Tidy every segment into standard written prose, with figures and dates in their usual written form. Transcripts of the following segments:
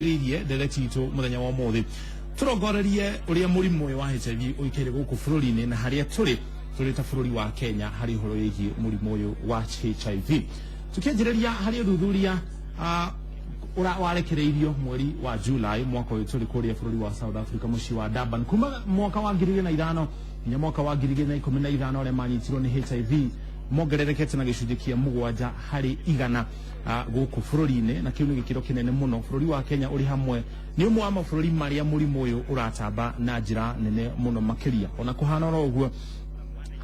Irie ndereti itũ mũthenya wa ũmũthĩ tũrongorerie ũrĩa mũrimũ ũyũ wa HIV ũikaire gũkũ bũrũri-inĩ na harĩa tũrĩ tũrĩ ta bũrũri wa Kenya harĩ ũhoro wĩgiĩ mũrimũ ũyũ wa HIV. Tũkĩanjĩrĩria harĩ ũthuthuria ũra warekereirio mweri wa July mwaka ũyũ tũrĩ kũrĩa bũrũri wa South Africa, mũciĩ wa Durban, kuma mwaka wa 2005 nginya mwaka wa 2015, arĩa manyitirwo nĩ HIV mongererekete na gĩcunjĩ kĩa 7% gũkũ bũrũri-inĩ, na kĩu nĩ gĩkĩro kĩnene mũno. Bũrũri wa Kenya ũrĩ hamwe nĩ ũmwe wa mabũrũri marĩa mũrimũ ũyũ ũratamba na njĩra nene mũno makĩria. Ona kũhana oro ũguo,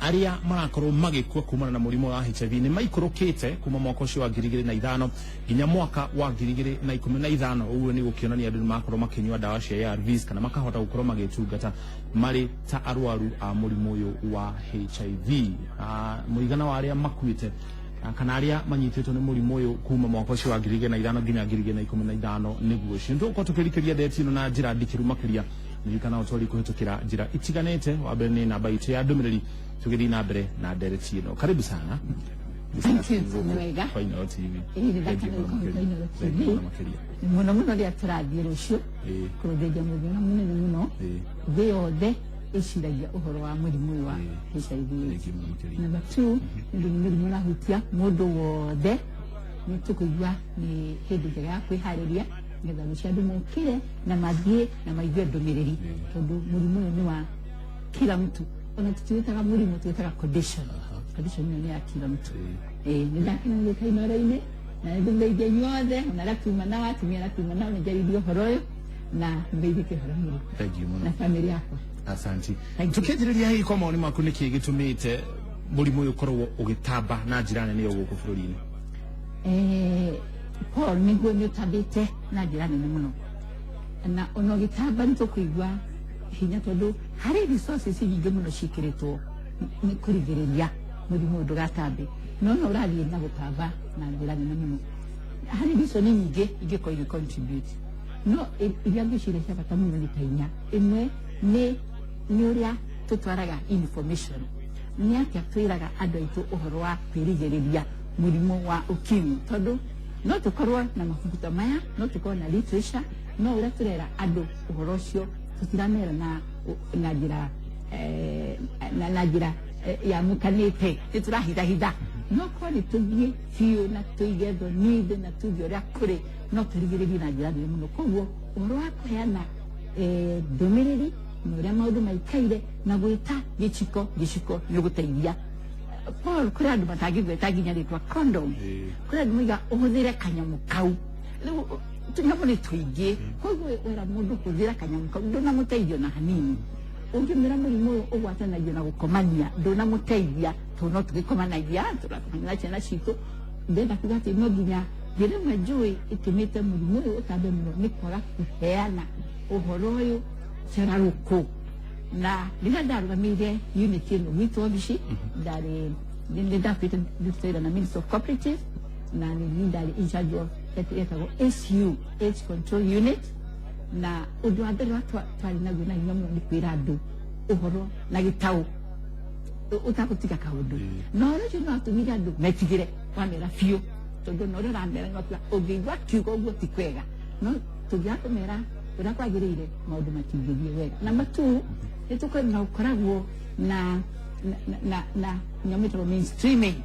arĩa marakorwo magĩkua kumana na mũrimũ wa HIV nĩ maikũrũkĩte kuma mwaka ũcio wa 2005 nginya mwaka wa 2015. Ũguo nĩ gũkĩonania andũ nĩ marakorwo makĩnyua ndawa cia ARVs kana makahota gũkorwo magĩtungata marĩ ta arwaru a mũrimũ ũyũ wa HIV. Mũigana wa arĩa makuĩte kana arĩa manyitĩtwo nĩ mũrimũ ũyũ kuma mwaka ũcio wa 2005 nginya 2015 nĩguo ũcio. Nĩtũgũkorwo tũkĩrikĩria ndeti ĩno na njĩra ndikĩru makĩria. Ririkana ũtwari kũhĩtũkĩra njĩra itiganĩte, wa mbere nĩ namba itũ ya ndũmĩrĩri. Tũgĩthiĩ na mbere na ndereti ĩno, karibu sana. Thank you, nĩ wega. Kwa Inooro TV. Ĩĩ, nĩ ndakena gũkorwo kwa Inooro TV. Mũno mũno rĩrĩa tũrathiĩ rũciũ kũrũthĩria mũthenya mũnene mũno thĩ yothe ĩciragia ũhoro wa mũrimũ ũyũ wa HIV AIDS. Thengiũ mũno makĩria. Number two, nĩ ũndũ nĩ mũrimũ ũrahutia mũndũ wothe, nĩ tũkũigua nĩ hĩndĩ njega ya kwĩharĩria nĩgetha rũciũ andũ mokĩre na mathiĩ na maigue ndũmĩrĩri, tondũ mũrimũ ũyũ nĩ wa kila mtu. Ona tũtiwĩtaga mũrimũ, twĩtaga condition. Condition ĩyo nĩ ya kila mtu. Ĩĩ, nĩ ndakena nĩ gũka Inooro-inĩ na nĩ ndĩmũgeithia inyuothe, ona arĩa tuma nao, atumia arĩa tuma nao, nĩ njarĩirie ũhoro ũyũ na ngeithĩke ũhoro mũno Thengiũ mũno. Na bamĩrĩ yakwa. Asanti. Thank you. Tũkĩanjĩrĩria, hihi kwa mawoni maku, nĩkĩ gĩtũmĩte mũrimũ ũyũ ũkorwo ũgĩtamba na njĩra nene ũyũ gũkũ bũrũri-inĩ? Paul, nĩguo, nĩ ũtambĩte na njĩra nene mũno, na ona ũgĩtamba nĩ tũkũigua hinya, tondũ harĩ resources nyingĩ mũno ciĩkĩrĩtwo nĩ kũrigĩrĩria mũrimũ ũyũ ndũgatambe, no no ũrathiĩ na gũtamba na njĩra nene mũno. Harĩ reason nyingĩ ingĩkorwo igĩ contribute, no iria ngwĩciria cia bata mũno nĩ ta inya. Ĩmwe nĩ ũrĩa tũtwaraga information, nĩ atĩa twĩraga andũ aitũ ũhoro wa kwĩrigĩrĩria mũrimũ wa UKIMWI, tondũ no tũkorwo na mabuku ta maya, no tũkorwo na literature, no ũrĩa tũrera andũ ũhoro ũcio tũtiramera na njĩra na njĩra yamũkanĩte, nĩ tũrahithahitha. No korwo nĩ tũthiĩ biũ na tũige the need na tuge ũrĩa kũrĩ, no tũrigĩrĩrie na njĩra nene mũno. Koguo ũhoro wa kũheana ndũmĩrĩri na ũrĩa maũndũ maikaire na gwĩta gĩciko gĩciko nĩ ũgũteithia. Paul, kũrĩ andũ matangĩgweta nginya rĩtwa condom. Kũrĩ andũ moiga ũhũthĩre kanyamũ kau. Rĩu tũnyamũ nĩ tũingĩ, koguo wera mũndũ hũthĩra kanyamũ kau ndũnamũteithia ona hanini. Ũngĩmĩra mũrimũ ũyũ ũgwatanagio na gũkomania, ndũnamũteithia, tondũ no tũgĩkomanagia, tũrakomania na ciana citũ. Ndĩrenda kuga atĩ no nginya njĩra ĩmwe njũĩ ĩtũmĩte mũrimũ ũyũ ũtambe mũno nĩ kwaga kũheana ũhoro ũyũ cararũkũ. Na rĩrĩa ndarũgamĩire unit ĩno gwitũ obici, ndarĩ nĩ ndakuĩte ndutĩte wĩra na Ministry of Cooperative, na nĩ niĩ ndarĩ in charge of yetagwo ACU, AIDS Control Unit. Na ũndũ wa mbere ũrĩa twarĩ naguo na hinya mũno nĩ kwĩra andũ ũhoro na gĩtaũ ũtagũtiga kaũndũ, na ũhoro ũcio no atũmire andũ metigĩre wamera biũ, tondũ na ũrĩa ũramera nĩ wakuga ũngĩigua kiugo ũguo ti kwega. No tũngĩaga kũmera ũrĩa kwagĩrĩire, maũndũ matingĩthiĩ wega. Number two, nĩ tũkwenda gũkoragwo na nyamũ ĩtagwo mainstreaming,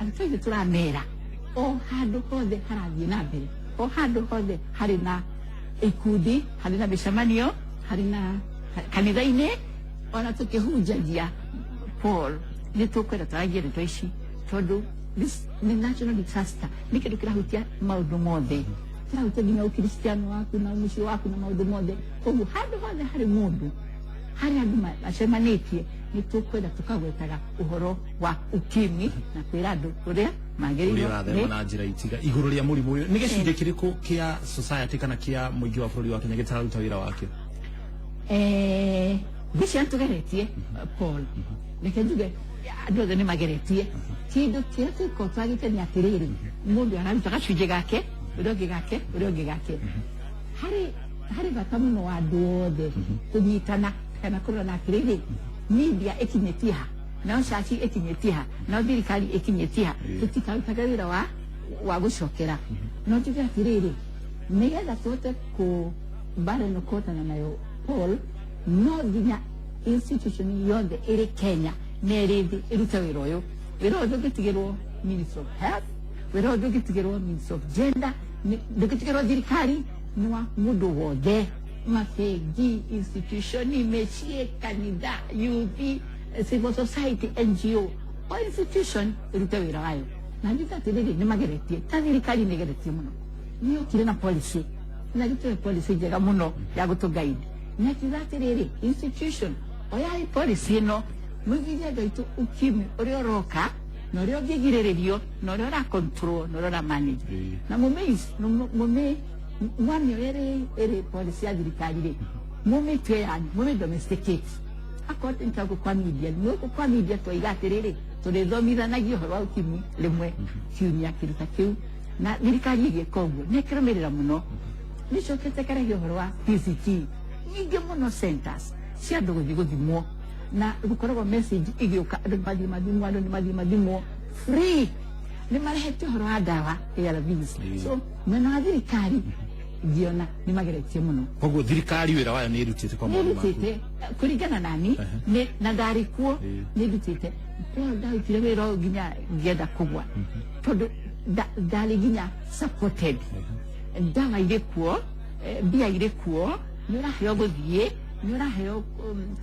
atĩ twaithe tũramera o handũ hothe harathiĩ na mbere, o handũ hothe harĩ na ikundi, harĩ na mĩcemanio, harĩ na kanitha-inĩ, ona tũkĩhunjagia. Paul, nĩ tũkwenda twaragie ndeto ici, tondũ this nĩ national disaster, nĩ kĩndũ kĩrahutia maũndũ mothe, kĩrahutia nginya ũkristiano waku na mũciĩ waku na maũndũ mothe. Koguo handũ hothe harĩ mũndũ, harĩ andũ macemanĩtie, nĩ tũkwenda tũkagwetaga ũhoro wa UKIMWI na kwĩra andũ ũrĩa ũrĩa magĩrĩirwo ũrathema nĩ na njĩra itiga igũrũ rĩa mũrimũ ũyũ. Nĩ gĩcunjĩ kĩrĩkũ kĩa society kana kĩa mũingĩ wa bũrũri wa Kenya gĩtararuta wĩra wakĩo? Ngwĩciria nĩtũgeretie. Paul, reke njuge andũ othe nĩ mageretie. Kĩndũ kĩrĩa tũkorwo twagĩte nĩ atĩrĩrĩ, mũndũ araruta gacunjĩ gake, ũrĩa ũngĩ gake, ũrĩa ũngĩ gake. Harĩ bata mũno wa andũ othe kũnyitana kana kũrora atĩrĩrĩ, media ĩkinyĩtie ha, nayo caci ĩkinyĩtie ha, nayo thirikari ĩkinyĩtie ha. Tũtikarutaga wĩra wa gũcokera. No njuge atĩrĩrĩ, Nĩgetha tũhote kũ mbara ĩno kũhotana nayo, Paul, no nginya institution yothe ĩrĩ Kenya na ĩrĩ thĩ ĩrute wĩra ũyũ. Wĩra ũyũ ndũngĩtigĩrwo Ministry of Health, wĩra ũyũ ndũngĩtigĩrwo Ministry of Gender, ndũngĩtigĩrwo thirikari, nĩ wa mũndũ wothe, mabengi, institution, mĩciĩ, kanitha, youth, civil society, NGO, o institution ĩrute wĩra wayo. Na njuga atĩrĩrĩ, nĩ mageretie, ta thirikari nĩ ĩgeretie mũno, nĩ yokire na policy, na gĩtũhe policy njega mũno ya gũtũ guide, na kiuga atĩrĩrĩ, institution, oyai policy ĩno, mũigithie andũ aitũ ukimwi ũrĩa ũroka na ũrĩa ũngĩgirĩrĩrio na ũrĩa ũra control na ũrĩa ũra manage, na mũmĩ mwamĩoya ĩrĩ policy ya thirikari rĩ, mũmĩtue yanyu, mũmĩ domesticate. Akorwo nĩ ta kwa media, nĩ gũkũ kwa media twaiga atĩrĩrĩ, tũrĩthomithanagia ũhoro wa ukimwi rĩmwe kiumia, kĩndũ ta kĩu, na thirikari ĩgĩka ũguo nĩ ĩkĩrũmĩrĩra mũno. Nĩcokete karagia ũhoro wa PCT nyingĩ mũno, centers cia andũ gũthiĩ gũthimwo, na gũkoragwo message ĩgĩũka, andũ nĩ mathiĩ mathimwo, andũ nĩ mathiĩ mathimwo free, nĩ marehete ũhoro wa ndawa ARVs. So mwena wa thirikari ngĩona nĩ mageretie mũno. Koguo thirikari wĩra wayo nĩ ĩrutĩte kwa maũndũ maku? Nĩ kũringana nani, na ndarĩ kuo, nĩ ndutĩte. Paul, ndarutire wĩra ũyũ nginya ngĩenda kũgwa, tondũ ndarĩ nginya supported. Ndawa irĩ kuo, mbia irĩ kuo, nĩ ũraheo gũthiĩ, nĩ ũraheo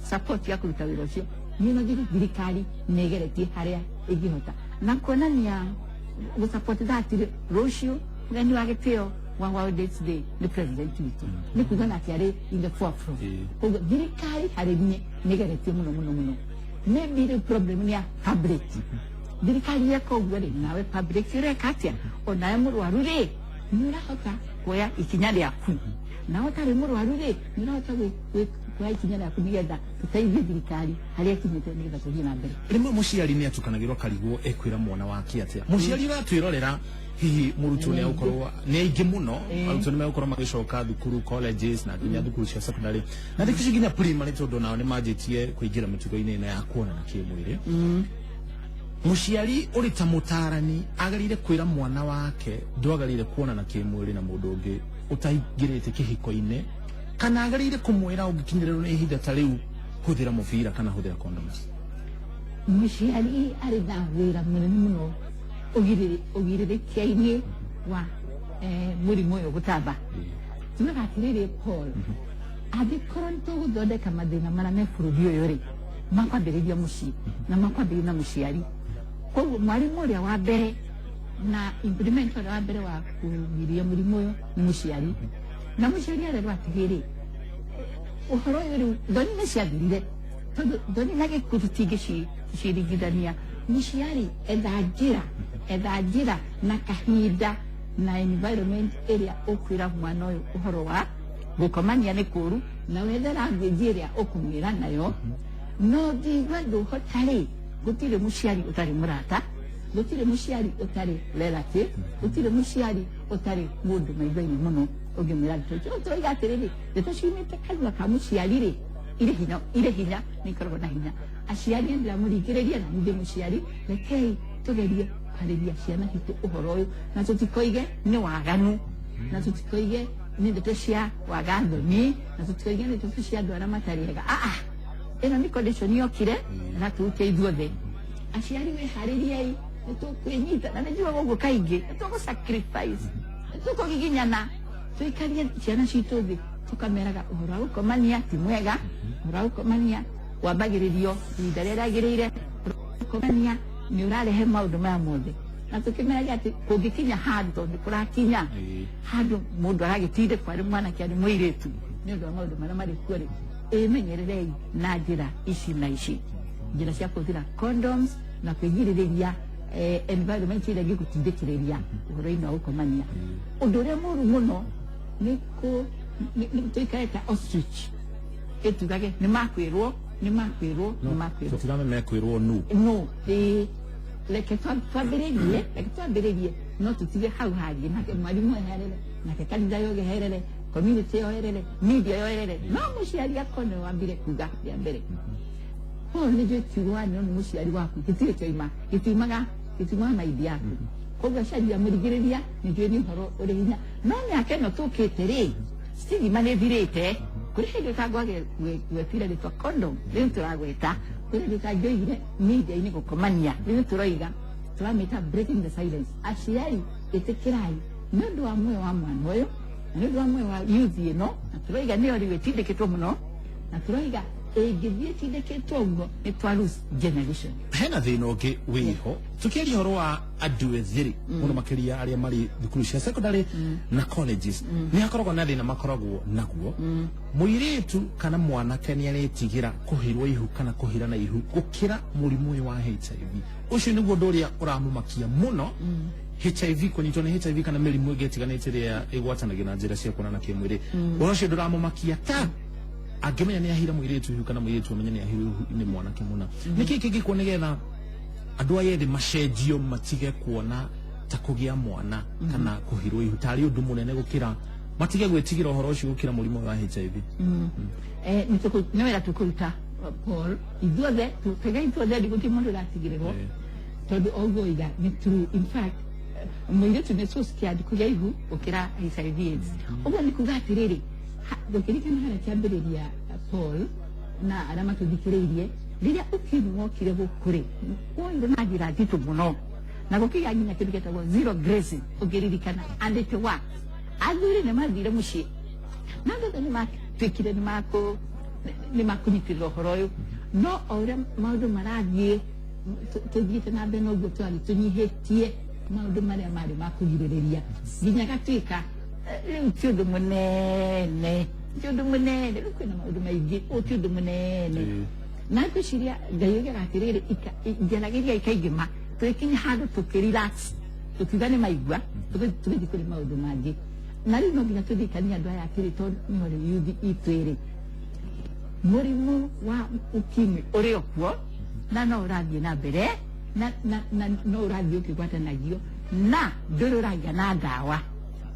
support ya kũruta wĩra ũcio. Niĩ no njuge thirikari nĩ ĩgeretie harĩa ĩngĩhota na kuonania gũ support that. Rũciũ mũgeni wa gĩtĩo wa World AIDS Day nĩ president witũ, nĩ kuga nake arĩ in the forefront. Koguo thirikari harĩ niĩ nĩ ĩgeretie mũno mũno mũno. Maybe rĩu problem nĩ ya public. Thirikari yeka ũguo rĩ, nawe public ũreka atĩa? Onawe mũrwaru rĩ, nĩ ũrahota kuoya ikinya rĩaku? Nawe ũtarĩ mũrwaru rĩ, nĩ ũrahota kuoya ikinya rĩaku nĩgetha tũteithie thirikari harĩa ĩkinyĩte, nĩgetha tũthiĩ na mbere? Rĩmwe mũciari nĩ atukanagĩrwo, karigwo ekwĩra mwana wake atĩa. Mũciari ũratwĩrorera, hihi mũrutwo nĩ agũkorwo nĩ aingĩ mũno, arutwo nĩ megũkorwo magĩcoka thukuru, colleges na nginya thukuru cia secondary, na thikũ ici nginya primary, tondũ nao nĩ manjĩtie kũingĩra mĩtugo-inĩ ĩno ya kuonana kĩmwĩrĩ. Mũciari ũrĩ ta mũtarani agĩrĩire kwĩra mwana wake ndwagĩrĩire kuonana kĩmwĩrĩ na mũndũ ũngĩ ũtaingĩrĩte kĩhiko-inĩ, kana agĩrĩire kũmwĩra ũngĩkinyĩrĩrwo nĩ ihinda ta rĩu, hũthĩra mũbira kana hũthĩra condoms? Mũciari arĩ na wĩra mũnene mũno ũgirĩrĩkia-inĩ wa mũrimũ ũyũ gũtamba. Tugaga atĩrĩrĩ, Paul, angĩkorwo nĩ tũgũthondeka mathĩna marĩa me bũrũri ũyũ rĩ, makwambĩrĩria mũciĩ na makwambĩrĩria na mũciari. Koguo mwarimũ ũrĩa wa mbere na implement ũrĩa wa mbere wa kũgiria mũrimũ ũyũ nĩ mũciari. Na mũciari arerwo atĩrĩrĩ, ũhoro ũyũ rĩu thoni nĩ ciathirire, tondũ thoni na gĩkuũ tũtingĩciringithania. Mũciari etha njĩra, etha njĩra na kahinda na environment ĩrĩa ũkwĩra mwana ũyũ ũhoro wa gũkomania nĩ kũũru, na wethe language ĩrĩa ũkũmwĩra nayo. No ngĩigua ndũhota rĩ, gũtirĩ mũciari ũtarĩ mũrata, gũtirĩ mũciari ũtarĩ relative, gũtirĩ mũciari ũtarĩ mũndũ maitho-inĩ mũno ũngĩmwĩra ndeto icio. Tũroiga atĩrĩrĩ, ndeto ciumĩte kanua ka mũciari rĩ, irĩ hinya, irĩ hinya, nĩ ikoragwo na hinya. Aciari, ndĩramũringĩrĩria, na ningĩ mũciari, rekei tũgerie kwarĩria ciana citũ ũhoro ũyũ, na tũtikoige nĩ waganu, na tũtikoige nĩ ndeto cia waga thoni, na tũtikoige nĩ ndeto cia andũ arĩa matarĩ ega. Aa, ĩno nĩ condition yokire na tũhutie ithuothe. Aciari, wĩharĩriei, nĩ tũkwĩnyita, na nĩ njugaga ũguo kaingĩ, nĩ tũgũ sacrifice, nĩ tũkũgiginyana tũikarie ciana citũ thĩ, tũkameraga ũhoro wa gũkomania ti mwega, ũhoro wa gũkomania wambagĩrĩrio ihinda rĩrĩa rĩagĩrĩire, ũhoro wa gũkomania nĩ ũrarehe maũndũ maya mothe, na tũkĩmeraga atĩ kũngĩkinya handũ, tondũ nĩ kũrakinya handũ mũndũ aragĩtindĩkwo, arĩ mwanake arĩ mũirĩtu, nĩ ũndũ wa maũndũ marĩa marĩ kuo rĩ, ĩmenyererei na njĩra ici na ici, njĩra cia kũhũthĩra condoms na kwĩgirĩrĩria environment ĩrĩa ĩngĩgũtindĩkĩrĩria ũhoro-inĩ wa gũkomania. Ũndũ ũrĩa mũru mũno nĩ kũ nĩ tũikare ta ostrich, ĩtugage nĩ makwĩrwo, nĩ makwĩrwo, nĩ makwĩrwo. Tũtirame mekwĩrwo nu. No ĩ, reke twambĩrĩrie, reke twambĩrĩrie, no tũtige hau hangĩ, nake mwarimũ eherere, nake kanitha yogeherere, community yoherere, media yoherere, no mũciari akorwo nĩwe wambire kuga rĩa mbere. Paul, nĩ njũĩ kiugo wanĩrwo nĩ mũciari waku gĩtirĩ kĩoima, gĩtiumaga, gĩtiumaga maindi yaku. Koguo caria mũrigĩrĩria nĩ njũĩ nĩ ũhoro ũrĩ hinya, no mĩaka ĩno tũkĩte rĩ, stigma nĩ ĩthirĩte. Kũrĩ hĩndĩ ũtangwagwetire rĩtwa condom, rĩu tũragweta. Kũrĩ hĩndĩ ũtangĩoigire media-inĩ gũkomania, rĩu tũroiga, tũramĩta breaking the silence. Aciari, ĩtĩkĩrai nĩ ũndũ wa muoyo wa mwana ũyũ na nĩ ũndũ wa muoyo wa youth ĩno, na tũroiga nĩyo rĩu ĩtindĩkĩtwo mũno, na tũroiga ĩngĩthiĩ ĩtindĩkĩtwo ũguo nĩ twa lose generation. Hena thĩna ũngĩ wĩho tũkĩaria ũhoro wa andũ ethĩ rĩ, mũno makĩria arĩa marĩ thukuru cia secondary na colleges, nĩ hakoragwo na thĩna makoragwo naguo. Mũirĩtu kana mwanake nĩ aretigĩra kũhirwo ihu kana kũhirana ihu gũkĩra mũrimũ ũyũ wa HIV. Ũcio nĩguo ũndũ ũrĩa ũramũmakia mũno, HIV, kũnyitwo nĩ HIV kana mĩrimũ ĩngĩ ĩtiganĩte ĩrĩa ĩgwatanagio na njĩra cia kuonana kĩmwĩrĩ. Ũhoro ũcio ndũramũmakia ta angĩmenya nĩ ahira mũirĩtu ihu kana mũirĩtu amenye nĩ ahirwo ihu nĩ mwanake mũna. Nĩkĩ kĩngĩkwo nĩgetha andũ aya ethĩ macenjio, matige kuona ta kũgĩa mwana kana kũhirwo ihu tarĩ ũndũ mũnene, gũkĩra matige gwĩtigĩra ũhoro ũcio gũkĩra mũrimũ wa HIV? Nĩ wĩra tũkũruta, Paul, ithuothe tũtega, ithuothe gũtirĩ mũndũ ũratigĩrĩrwo, tondũ o ũguo iga nĩ true. In fact, mũirĩtu nĩ so scared kũgĩa ihu gũkĩra HIV AIDS. Ũguo nĩ kuga atĩrĩrĩ, ngũkĩririkana harĩa kĩambĩrĩria, Paul na arĩa matũthikĩrĩirie, rĩrĩa ukimwi wokire gũkũ rĩ, woirwo na njĩra nditũ mũno na gũkĩgĩa nginya kĩndũ gĩtagwo zero grazing, ũngĩririkana, and it worked. Athuri nĩ mathire mũciĩ na andũ othe nĩ matuĩkire nĩ makũnyitĩrĩra ũhoro ũyũ. No o ũrĩa maũndũ marathiĩ, tũthiĩte na mbere noguo tũrathiĩ tũnyihĩtie maũndũ marĩa marĩ ma kũgirĩrĩria, nginya gatuĩka rĩu ti ũndũ mũnene, ti ũndũ mũnene. Rĩu kwĩna maũndũ maingĩ, ũyũ ti ũndũ mũnene. Na ngwĩciria Ngai oigaga atĩrĩrĩ, ngeragĩria ikaingĩma, tũgĩkinya handũ tũkĩrelax, tũkiuga nĩ maigua, tũgĩthiĩ kũrĩ maũndũ mangĩ. Na rĩu no nginya tũririkanie andũ aya atĩrĩ, tondũ nĩho rĩu youth itũ ĩrĩ, mũrimũ wa ukimwi ũrĩ o kuo na no ũrathiĩ na mbere na no ũrathiĩ ũkĩgwatanagio na ndũrĩ ũragĩa na ndawa.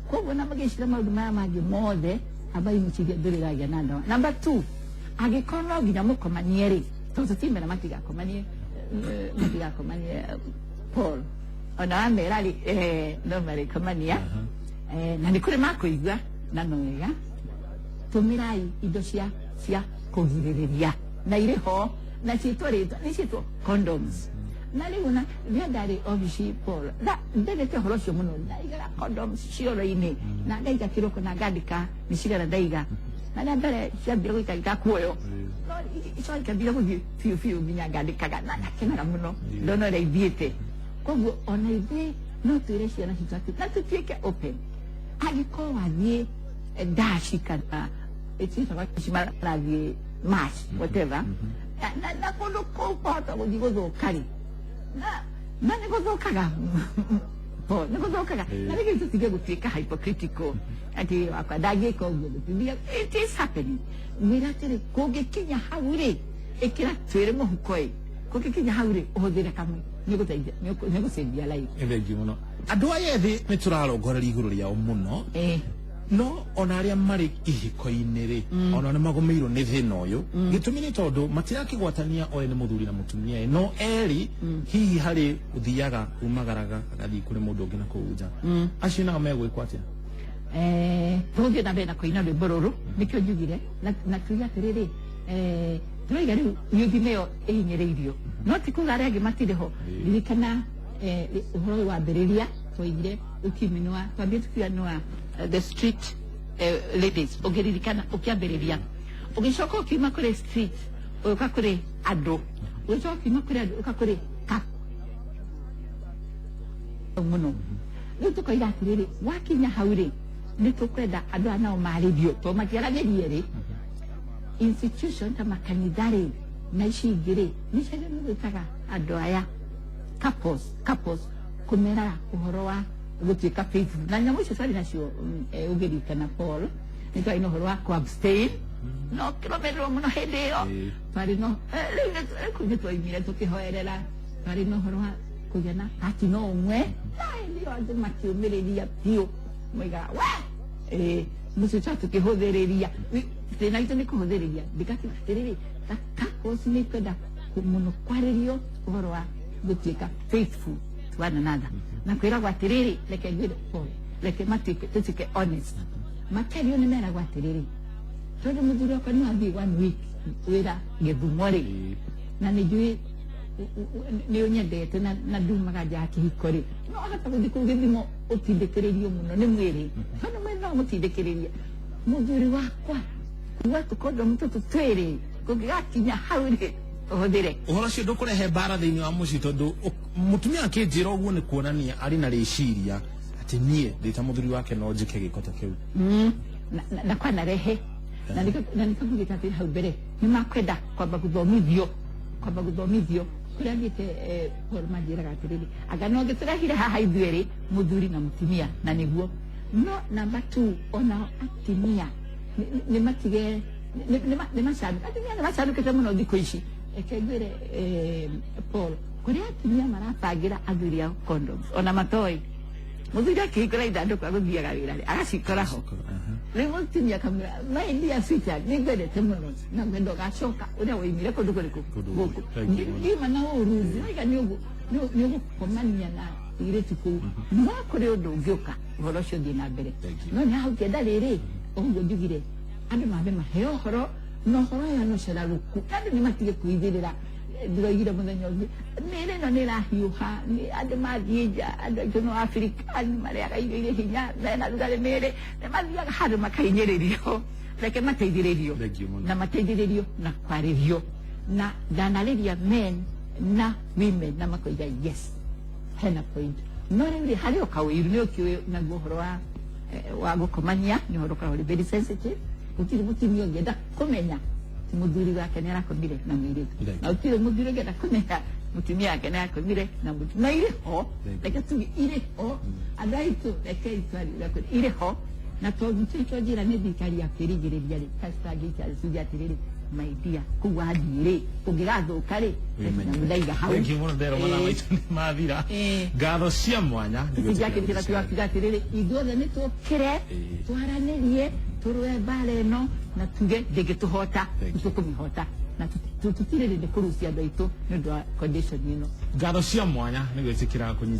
Koguo na magĩcira maũndũ maya mangĩ mothe, ambai mũcirie ndũrĩ ũragĩa na ndawa. Number two, angĩkorwo no nginya mũkomanie rĩ, tondũ tũtimera matigakomanie, matigakomanie, Paul, ona wamera rĩ, no marĩkomania. Na nĩ kũrĩ makũigua na no wega tũmĩrai indo cia kũgirĩrĩria, na irĩ ho na ciĩtwo rĩtwa nĩ ciĩtwo condoms. Na rĩu na rĩrĩa ndarĩ obici, Paul, ndendete ũhoro ũcio mũno, ndaigaga condoms cioro-inĩ na ngaiga kĩroko na ngandĩka nĩ cigana ndaiga. Na rĩa mbere ciambire gũikara itakuoyo, no icoka ikambire gũthiĩ biũ biũ nginya ngandĩkaga na ndakenaga mũno ndona ũrĩa ithiĩte. Koguo ona ithuĩ no twĩre ciana citũ atĩ na tũtuĩke open, angĩkorwo wathiĩ dashi kana ĩtĩtagwo ici marathiĩ match, whatever, na kũndũ kũu kwahota gũthiĩ gũthũka rĩ, na nĩ gũthũkaga, Paul, nĩ gũthũkaga. Na rĩngĩ tũtige gũtuĩka hypocritical atĩ wakwa ndangĩka ũguo, gũtithia. It is happening. Mwĩra atĩrĩ, kũngĩkinya hau rĩ, ĩkĩra twĩrĩ mũhuko ĩ, kũngĩkinya hau rĩ, ũhũthĩre kamwe, nĩ gũteithia, nĩ gũcenjia life. Nĩ thengiũ mũno. Andũ aya ethĩ nĩ tũrarongoreria igũrũ rĩao mũno, no ona arĩa marĩ ihiko-inĩ rĩ, ona nĩ magũmĩirwo nĩ thĩna ũyũ. Gĩtũmi nĩ tondũ matirakĩgwatania oĩ nĩ mũthuri na mũtumia ĩ, no erĩ hihi harĩ ũthiaga umagaraga agathiĩ kũrĩ mũndũ ũngĩ na kũu nja. Acio nao megwĩkwo atĩa? Tũgũthiĩ na mbere na kũina rwĩmbo rũrũ, nĩkĩo njugire na tuge atĩrĩrĩ, tũraiga rĩu youth nĩyo ĩhinyĩrĩirio, no ti kuga arĩa angĩ matirĩ ho. Ririkana, ũhoro ũyũ wambĩrĩria twaigire ukimwi nĩ wa twambire tukiuga nĩ wa the street ladies, ũngĩririkana, ũkĩambĩrĩria, ũgĩcoka ũkiuma kũrĩ street ũgĩũka kũrĩ andũ, ũgĩcoka ũkiuma kũrĩ andũ ũka kũrĩ ka mũno. Rĩu tũkoiga atĩrĩrĩ, wakinya hau rĩ, nĩ tũkwenda andũ aya nao marĩrio, tondũ matiaragĩrie rĩ, institution ta makanitha rĩ na ici ingĩ rĩ, nĩ ciagĩrĩirwo gwĩtaga andũ aya couples, couples, kũmeraga ũhoro wa gũtuĩka faithful na nyamũ icio twarĩ nacio. Ũngĩririkana, Paul, nĩ twarĩ na ũhoro wa ku-abstain, no kĩrũmĩrĩrwo mũno hĩndĩ ĩyo. Twarĩ no rĩu kũu nĩ twaimire tũkĩhoerera. Twarĩ na ũhoro wa kũgĩa na partner ũmwe, na hĩndĩ ĩyo andũ makĩũmĩrĩria biũ, moigaga we mũcio twa tũkĩhũthĩrĩria. Thĩna witũ nĩ kũhũthĩrĩria. Ndĩgakiuga atĩrĩrĩ, ta couples nĩ kwenda mũno kwarĩrio ũhoro wa gũtuĩka faithful to one another na kwĩragwo atĩrĩrĩ, reke ngwĩre Paul, reke matuĩke, tũtuĩke honest, makerio nĩ meragwo atĩrĩrĩ, tondũ mũthuri wakwa no athiĩ one week wĩra Gĩthumo rĩ, na nĩ njũĩ nĩ ũnyendete na ndumaga nja ya kĩhiko rĩ, no ahota gũthiĩ kũu Gĩthimo ũtindĩkĩrĩrio mũno nĩ mwĩrĩ, tondũ mwĩrĩ no mũtindĩkĩrĩrie mũthuri wakwa kuga tũkondomu tũtũ twĩrĩ kũngĩgakinya hau rĩ, ũhũthĩre. Ũhoro ũcio ndũkũrehe mbara thĩinĩ wa mũciĩ, tondũ mũtumia akĩnjĩra ũguo nĩ kuonania arĩ na rĩciria atĩ niĩ ndĩ ta mũthuri wake no njĩke gĩko ta kĩu. Na kwanarehe na nĩkĩo ngugĩte atĩ hau mbere nĩ makwenda kwamba gũthomithio kũrĩa thiĩte. Paul, manjĩraga atĩrĩrĩ, anga no ngĩtũrehire haha ithuerĩ mũthuri na mũtumia, na nĩguo no number two, onao atumia nĩ matige atumia nĩ macanũkĩte mũno thikũ ici. Reke ngwĩre, Paul, kũrĩa atumia marabangĩra athuri ao condoms ona matoĩ, mũthuri akĩhingũra ithandũkũ agũthiaga wĩra rĩ, agacikora ho. Rĩu mũtumia akamwĩra, "My dear sweetheart, nĩ ngwendete mũno na ngwenda ũgacoka ũrĩa woimire kũndũ kũrĩkũ?" Kũndũ gũkũ. gũkũ. Thank you. Ndiuma na ũru ndĩraiga nĩ ũgũkomania na irĩtu kũu, no kũrĩ ũndũ ũngĩũka ũhoro ũcio ũthiĩ na mbere. Thank you. No nĩ hau kĩenda rĩrĩ ũguo njugire andũ mambe maheo ũhoro na ũhoro ũyũ no cararũku, andũ nĩ matige kwithĩrĩra. Ndĩroigire mũthenya ũngĩ mĩĩrĩ ĩno nĩ ĩrahiũha, nĩ andũ mathiĩ nja, andũ aitũ no Afrika nĩ marĩaga irio irĩ hinya mena rugarĩ mĩĩrĩ, nĩ mathiaga handũ makahinyĩrĩrio. Reke mateithĩrĩrio. Thank you mũno. Na mateithĩrĩrio na kwarĩrio na ndanarĩria men na women na makoiga yes, hena point. No rĩu rĩ, harĩ o kawĩiru nĩ ũkĩũĩ naguo ũhoro wa gũkomania nĩ ũhoro ũkoragwo ũrĩ very sensitive. Gũtirĩ mũtumia ũngĩenda kũmenya ti mũthuri wake nĩ arakomire na mũirĩtu, Thank na gũtirĩ mũthuri ũngĩenda kũmenya mũtumia wake nĩ arakomire na mũtumia, na irĩ ho. Thank you. Reke tuge irĩ ho, andũ aitũ, reke itwari ũrĩa kũrĩ, irĩ ho. Na tondũ tũitwo njĩra nĩ thirikari ya kwĩrigĩrĩria rĩ, kacitangĩikara tuge atĩrĩrĩ, my dear, kũu wathiĩ rĩ, kũngĩgathũka rĩ, ndaiga hau. Thank you mũno. Ndero mathaa maitũ nĩ mathira. Ngatho cia mwanya nĩ gwĩtĩkĩra Tũtingĩakĩrĩkĩra gũcera. Tugakiuga atĩrĩrĩ, ithuothe nĩ tũkĩre, twaranĩrie, tũrũe mbara ĩno na tuge ndĩngĩtũhota. Thank you. Tũkũmĩhota na tũtirĩ rĩndĩ kũrucia andũ aitũ nĩ ũndũ wa condition ĩno. Ngatho cia mwanya nĩ gwĩtĩkĩra kũnyita.